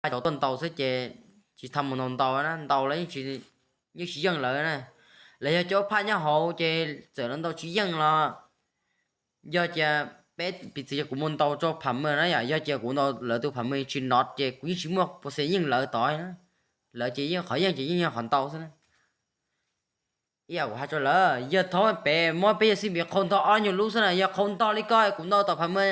phaj cov tuaj ntaus xwb ces tsis tau mus ntaus ntaus na, ntaus lawv yeej tsis yeej tsis yeej lawv na. Lawv yog cov phaj nyob hauv ces txawm lawv ntaus tsis yeej los yog cia peb piv txwv yog kuv mus ntaus rau pham maj na yom, yog cia kuv ntaus lawv tus pham maj tsis nov ces kuv yeej tsis muaj pos xes yeej lawv tod na. Lawv ces yeej qhov yeej ces yeej yog qhov ntaus xwb na. Ib yam kuv hais rau lawv, yog thaub pem muab peb yawg xib npis qhau ntog ob nyuag lub xwb na, yog qhau ntog li koj kuv ntaus tom pham maj,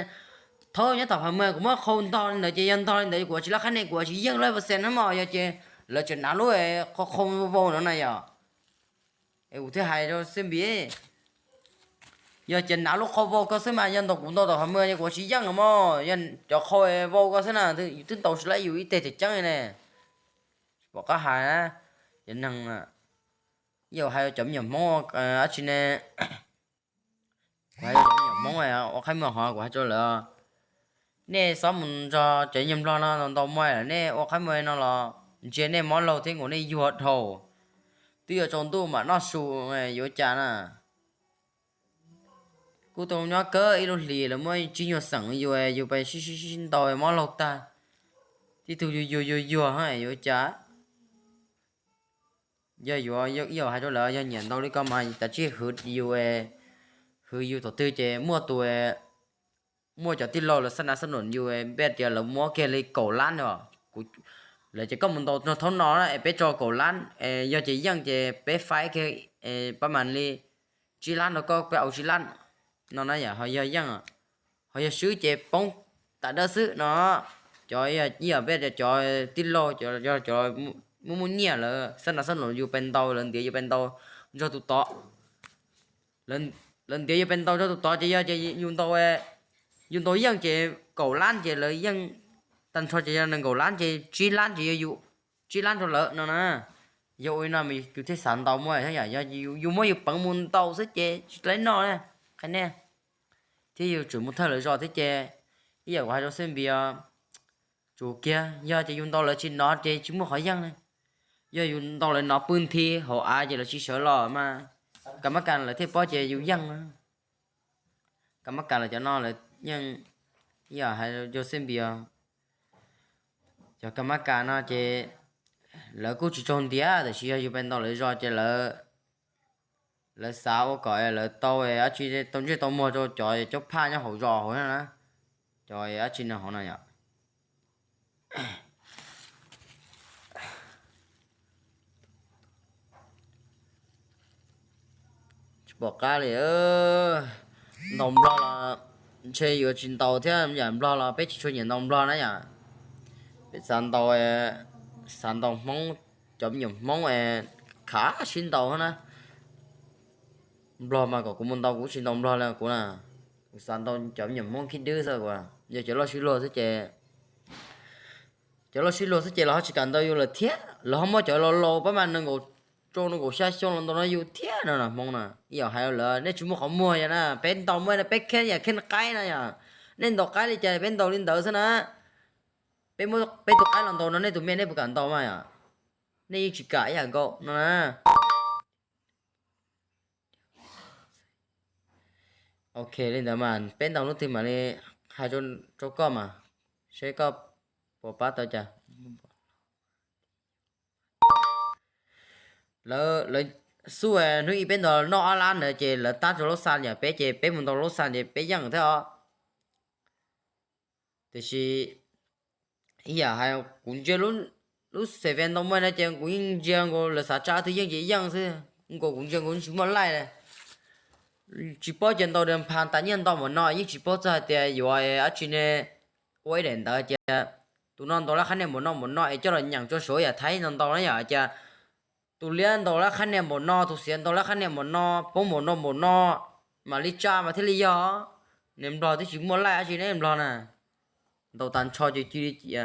thaub nyob tom pham maj kuv muab qhau ntog li ntawd ces yog ntog li ntawd kuv ua tsis lab qhab nia kuv ua tsis yeej lawv pos xes na mog, yog ces lawv tseem nav lub qhau qhau vau no na yom. Es kuv thiaj hais rau xib npis, yog ces nav lub qhau vau koj xwb mas yog ntaus kuv ntaus tom pham maj ces kuv ua tsis yeej mog, yog cov qhau vau koj xwb na, yus twb ntaus tsis lab yus ib teg tseem ceeb ne. Tsis pom qab hais na, cov neeg yog hais cov me nyuam Hmoob dab tsi ne, kuv hais cov me nyuam Hmoob ua qhaib muag hov kuv hais rau lawv, nej txhob mus nrog cov nyuag nplog no ntaus muaj lawm, nej ua qhaib muag no los ntsia nej mob laug thiab nkaus nej yuag dhau, twb yuav tsaus ntuj mam noj su, yuav cas na. Kuj tau nyob kawg ib lub hlis lawv muab tsib nyuag xeem yus, yus pais sib sib sib ntaus mob laug tag, tib tug yuag yuag yuag yuag yuav cas. Yog yuav ib yam hais rau lawv yog nyiam ntau li ko mas tas tsij hwv yus, hwv yus thaum twg ces muaj tus, muaj cov tij laug lawv xab nas xab num yus npej tias lawv muab kiag li kaum lab os. Lawv ces koj mus ntaus thaum no na es peb tso kaum lab, yog ces yeej ces peb faib kiag pab mam li tsib lab rau koj, peb au tsib lab no na yom, ho yog yeej, ho yog swb ces poob tas dawb xwb no. Cov ib yam peb cov tij laug cov muaj muaj nyiaj lawv xab nas xab num yus pais ntaus, lawv ntiav yus pais ntaus nrog tus tod, lawv ntiav yus pais ntaus nrog tus tod ces yog ces yus ntaus, yus ntaus yeej ces kaum lab ces lawv yeej, tag nrho ces yog nees nkaum lab ces tsib lab ces yog yus tsib lab rau lawv no na. Yog ua li no yus thiaj xav ntaus muaj thiab yom, yog yus muab yus peev mus ntaus xwb ces tsis tau noj na, qhia nej. Thiab yus tsum mus thawj lawv zos thiab ces ib yam kuv hais rau xib npis, tsum kiag yog ces yus ntaus lawv tsis nov ces tsis muaj qhov yeej na. Yog yus ntaus lawv nov pw nthi hauv av ces lawv tsis sawv los mas, kas mab kas lawv thiaj paub ces yus yeej na. Kas mab kas lawv cov no lawv yeej, ib yam hais rau xib npis, cov kas mab kas no ces lawv kuj tsis tsaug ntiav tab sis yog yus pais ntaus lawv zos ces lawv, lawv xav ua kom lawv tau dab tsi tau ntsej tau muag rau cov caub phaj nyob hauv zos hauv na, cov dab tsi no hauv no yom. Tsis pom qab li, ntaus nplog los ntshe yuav tsis ntaus thiab, yam nplog los peb tsis tshua nyiam ntaus nplog na yom. Peb xav ntaus, xav ntaus Hmoob, cov me nyuam Hmoob khav sib ntaus na. Nplog mas kom kuv mus ntaus kuv tsis ntaus nplog li kuv na. Kuv xav ntaus cov me nyuam Hmoob khib dwb xwb kuv, yog cov loj sib luag xwb ces, cov loj sib luag xwb ces los ho tsis kam ntaus yus lawm thiab, los ho muab cov laus laus pab mas nees nkaum rau nees nkaum xya xyoo los ntaus no yus thiab no na Hmoob na. Ib yam hais lawv nej tsis muaj qhov muag yom na, peb ntaus muaj peb kheej yam kheej qaib na yom, nej ntaus qaib li cas peb ntaus li ntawd xwb na. Peb muab peb tus qaib los ntaus no nej tus me nej puas kam ntaus mas yom, nej yeej tsis kam ib yam nkaus no na. Ok li ntawd mas peb ntaus lub twg mam li hais rau koj mas, seb koj puas pab tau cas. Lawv, lawv xub hnub ib peb ntaus noj ob lab ntawd ces lawv tab rau lub xas yom, peb ces peb mus ntaus lub xas ces peb yeej thiab os. Tiam sis ib yam hais kuv ntsia lub xes fes ntau muaj no ces kuv yeej ntsia nkaus lawv xav tsa twg yeej ces yeej xwb, nkaus kuv ntsia nkaus tsis muaj laij li. Tsis paub ces ntaus de pha tas nyiaj ntau npaum no yeej tsis paub txog hais tias yuav dab tsi ne. Ua ib daim ntawd tias tus no ntaus lab qhab nias npaum no npaum no es coj los nyeem rau saum yam Thaib no ntau na yom, tias tus liab ntaus lab qhab nias npaum no, tus xiav ntaus lab qhab nias npaum no, poob npaum no npaum no, mam li tsa mas thiaj li yog. Niag nplog twb tsis muaj laij dab tsi ne nplog na. Ntaus tas nrho ces cia li cia,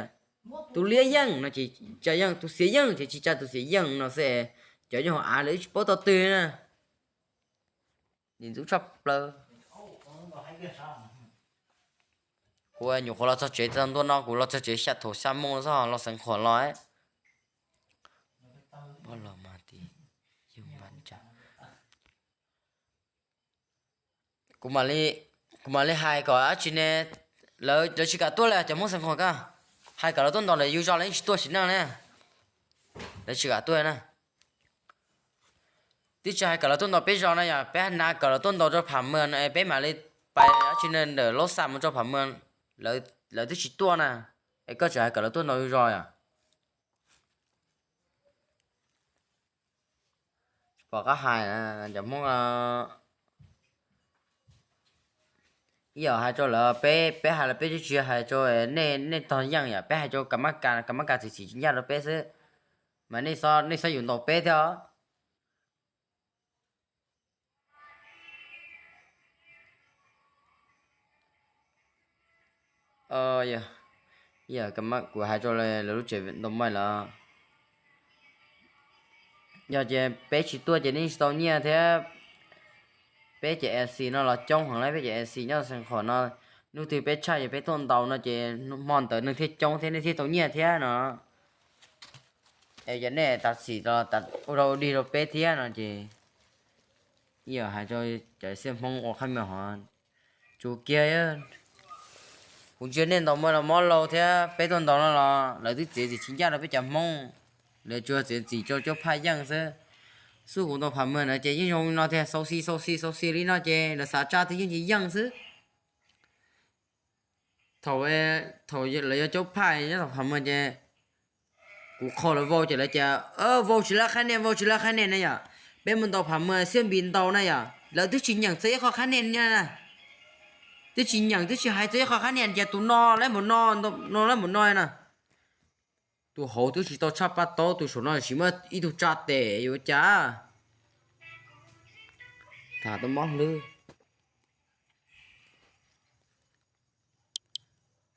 tus liab yeej no ces tsa yeej, tus xiav yeej ces tsis tsa tus xiav yeej no xwb. Cov nyob hauv av lawv tsis paub tau twg na. Nim ntxub tshaj plaws. Kuv nyuam qhuav los txog tsev txog ntua no kuv los txog tsev xya thaum xya moo xwb los xeev khuam los. Kuv mam li, kuv mam li hais kom dab tsi ne, lawv tsis kam tuaj li cov Hmoob xeev khuam koj. hais kom lawv tuaj ntaus lawv yus zos lawv yeej tsis tuaj sim neej na. Lawv tsis kam tuaj na. Twb tsis hais kom lawv tuaj ntaus peb zos no yom, peb hais na kom lawv tuaj ntaus rau Pham Mws no peb mam li pais dab tsi ntawm Laub Xam mus rau Pham Mws, lawv twb tsis tuaj na. Es koj tseem hais kom lawv tuaj ntaus yus zos yom? Tsis pom qab hais, cov Hmoob, ib yam hais rau lawv, peb, peb hais los peb twb tsis hais rau nej, nej tog yeej yom, peb hais rau Kam Mab Kas, Kam Mab Kas txiav txim tsis ncaj rau peb xwb, mas nej txhob yus ntaus peb thiab os. Kuv hais rau lawv lub tsev ntau mas lawm, yog ces peb tsis tuaj ces nej tsis tau nyiaj thiab. Peb ces A C no los coob heev lawm, peb ces A C nyob Xeev Khuam no, hnub twg peb tshaj yog peb tuaj ntaus no ces hmo ntawd neeg thiaj coob thiab nej thiaj tau nyiaj thiab no. Es yog nej tas txim ua rau ua dig rau peb thiab no ces, ib yam hais rau cov xiaj Hmoob ua qhab me hov, tsum kiag. Kuv ntsia nej ntaus mas los mob laus thiab, peb tuaj ntaus no los lawv twb txiav txim tsis ncaj rau peb cov Hmoob, lawv tsuas txiav txim rau Cuab Phaj Yeej xwb. Xub kuv ntaus Pham Mws na ces yeej zoo no tiag, xau xi xau xi xau xi li no ces lawv xav tsa twg yeej tsis yeej xwb. Thaum, thaum lawv yuav Cuab Phaj nyob tom Pham Mws ces kuv qhau lawv vau ces lawv tias, vau tsis lab qhab nia, vau tsis lab qhab nia na yom. Peb mus ntaus Pham Mws xiab npis ntaus na yom, lawv twb tsis nyeem txog ib qho qhab nia na. Twb tsis nyeem twb tsis hais txog ib qho qhab nia ces tus no lab mus no, no lab mus no na. Tus hauv twb tsis tau tshaj paj taub, tus saum no tsis muaj ib tug tsa tes yuav cas. Tham tau mob hlwb.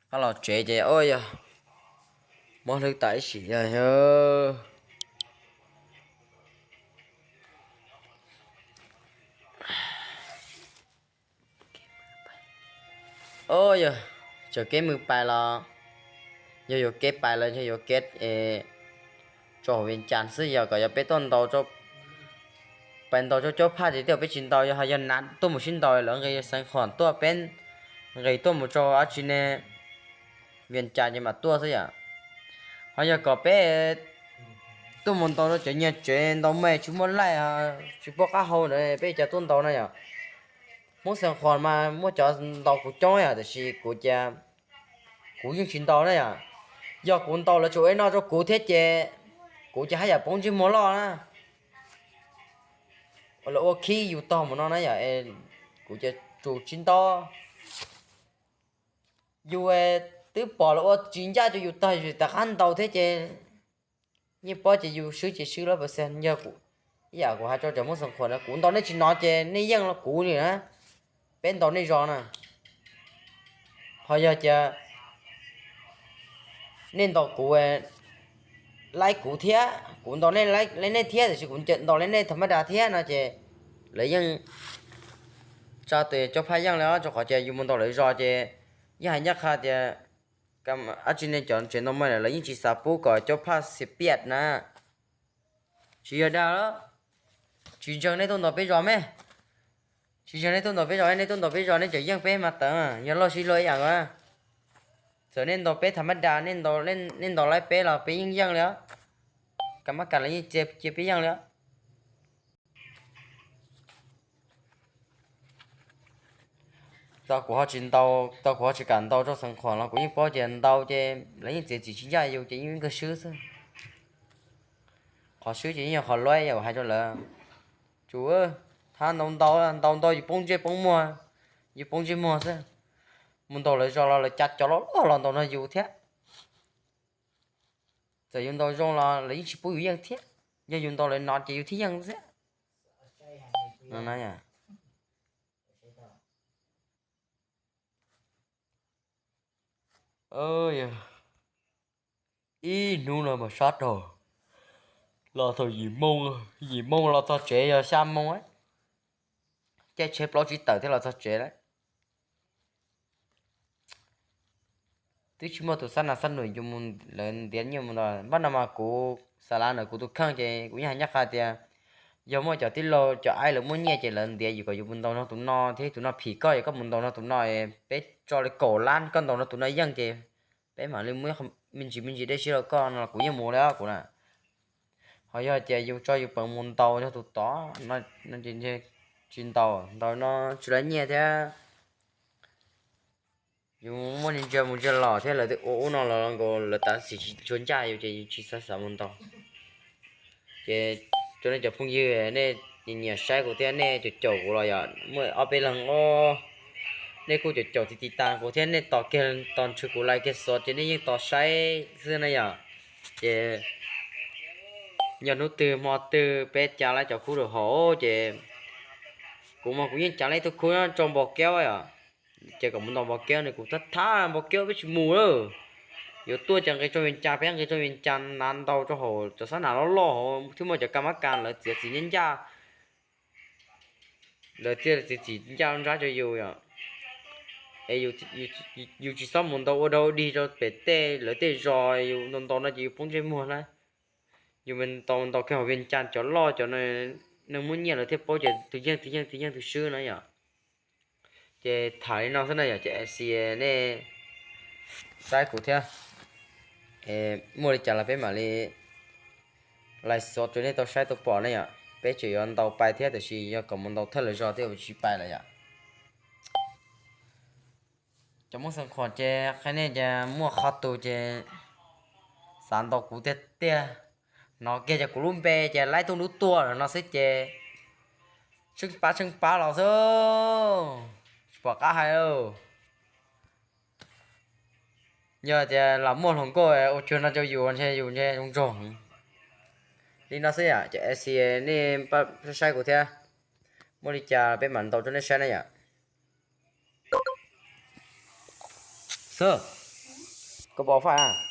Qab los tsev ces yog mob hlwb tas ib sim yog. Yog tseem kev mus pais los, yog yuav kev pais los yog yuav kev tso hauv Vias Cas xwb, yog kom yog peb tuaj ntaus, pais ntaus rau Cuab Phaj ces twb peb tsis ntaus, yog ho yog nav tuaj mus sib ntaus lawv nqis Xeev Khuam tuaj, peb nqis tuaj mus rau dab tsi ne, Vias Cas ces mam tuaj xwb yom. Ho yog kom peb tuaj mus ntaus rau cov nyiag tsev ntau me tsis muaj laij, tsis paub qab hau ntawd peb cas tuaj ntaus na yom. Hmoob Xeev Khuam mas muaj cov ntaus kuv coob yom, tiam sis kuv cia, kuv yeej tsis ntaus na yom. Yog kuv ntaus lawv tsuas ua ib no rau kuv thiab ces kuv ces haj yam poob ntsej muag loj na. Lawv ua khib yus tog mus no na yom, kuv ces tsuas tsis ntaus. Yus twb pom lawv ua tsis ncaj rau yus tog yus rov qab ntaus thiab ces yeej paub ces yus swb ces swb lawm pas xas. Yog ib yam kuv hais rau cov Hmoob Xeev Khuam na, kuv ntaus nej tsis hnov ces nej yeej los kuv li na, peb ntaus nej zos na. Ho yog tias nej ntaus kuv, laib kuv thiab, kuv ntaus nej, laib nej thiab, tiam sis kuv ntaus laib nej tham mab das thiab no ces lawv yeej tsa tes Cuab Phaj Yeej li os, rau qhov tias yus mus ntaus lawv zos ces yeej hais ncaj qha tias dab tsi ne, cov tsev ntoo mas lawv yeej tsis xav pub kom Cuab Phaj Xia Piaj na. Tsis yog dag los, tsis ntseeg nej tuaj ntaus peb zos me. Tsis ntseeg nej tuaj ntaus peb zos, nej tuaj ntaus peb zos nej tseem yeej peb mas tawv, yog loj sib luag ib yam. Txawm nej ntaus peb tham mab das, nej ntaus laib peb los peb yeej yeej li os. Kam mab kam lawv yeej cia peb yeej li os. Tau kuv ho tsis ntaus, tau kuv ho tsis kam ntaus rau Xeev Khuam los kuv yeej paub tias ntaus ces lawv yeej txiav txim tsis ncaj yus ces yeej ib kawg swb xwb. Qhov swb ces yeej yog qhov luaj, yog kuv hais rau lawv, tsum thab ntaus ntaus, ntaus ntaus yus poob ntsej poob muag, yus poob ntsej muag xwb. Mus ntaus lawv zos los lawv cas cov loj loj los ntaus nrog yus thiab. Txawm yus ntaus zoo los lawv yeej tsis pub yus yeej thiab, yog yus ntaus lawv no ces yus thiaj yeej xwb. Ib hnub no mas sab dhau, los thaum yim moo, yim moo los txog tsev yog xya moo, caij tsheb plaub tsib tawm thiaj los txog tsev lawm. Twb tsis muaj tus xab nas xab num yus mus, lawv ntiav nyiaj mus ntag. Npaj no mas kuv xa lav ntawm kuv tus kheej ces kuv yeej hais ncaj qha tias yog muaj cov tij laug cov aib lawv muaj nyiaj ces lawv ntiav yus kom yus mus ntaus nrog tus no thiab tus no phim koj, yog koj mus ntaus nrog tus no peb tso li kaum lab, koj ntaus nrog tus no yeej ces peb mam li muaj me ntsis me ntsis dej siab rau koj no kuv yeej mus li kuv na. Ho yog tias yus tso yus peev mus ntaus yog tus tod no, tsis ntaus, ntaus no tsis lawv nyiaj thiab. Yus muaj ntsia mus ntsia los thiab lawv twb ua ub no los nkaus lawv tav xim tsis tshua ncaj yus ces yus tsis xav xav mus ntaus. Ces rau nej cov phooj ywg nej nyiam saib kuv thiab nej caum caum kuv los yog muaj ob peb leeg os, nej kuj caum caum tiv tiv tas kuv thiab nej tos kiag tos nrhw kuv lais kiag xov ces nej yeej tos saib xwb na yom. Ces yog hnub twg hmo twg peb cav lawv cov khub rau hauv ces kuv mas kuv yeej cav lawv ib tug khub rau npau kev yom. Ces kom mus ntaus npau kev no kuv thab thab npau kev peb tsis mus lawm. Yuav tuaj ces nqis rau Vias Cas, peb nqis rau Vias Cas na, ntaus rau hauv cov xab nam loj loj hauv thiab muaj cov kas mab kas lawv txiav txim ncaj ncaj, lawv thiaj txiav txim ncaj nrab rau yus yom. Es yus tsis txhob mus ntaus ua dog ua dig rau pem tej lawv tej zos, yus ntaus ntaus no ces yus poob ntsej muag na. Yus mus ntaus ntaus kiag hauv Vias Cas cov loj cov neeg muaj nyiaj lawv thiaj paub ces tus yeej tus yeej tus yeej tus swb na yom. Ces tham li no xwb na yom, ces xis nej saib kuv thiab, muaj li cas los peb mam li lais xov rau nej tau saib tau pom na yom. Peb tseem yuav ntaus pais thiab tab sis yog kom mus ntaus thawj lwm zaus thiab tsis pais lawm yom. Cov Hmoob Xeev Khuam ces qhia nej tias muaj qhov tus ces xav ntaus kuv tiag tiag, hnov kiag ces kuv lub npe ces laib tuaj lub tuaj no xwb ces tsheej pab tsheej pab los xwb, tsis pom qab hais. Yog tias los muaj hluas nkauj ua cuag no rau yus ntshe yus ntshe zoo nraug. Li no xwb yom, ces xis nej saib kuv thiab, muaj li cas peb mam ntaus rau nej saib na yom. Xwb, koj pom faj.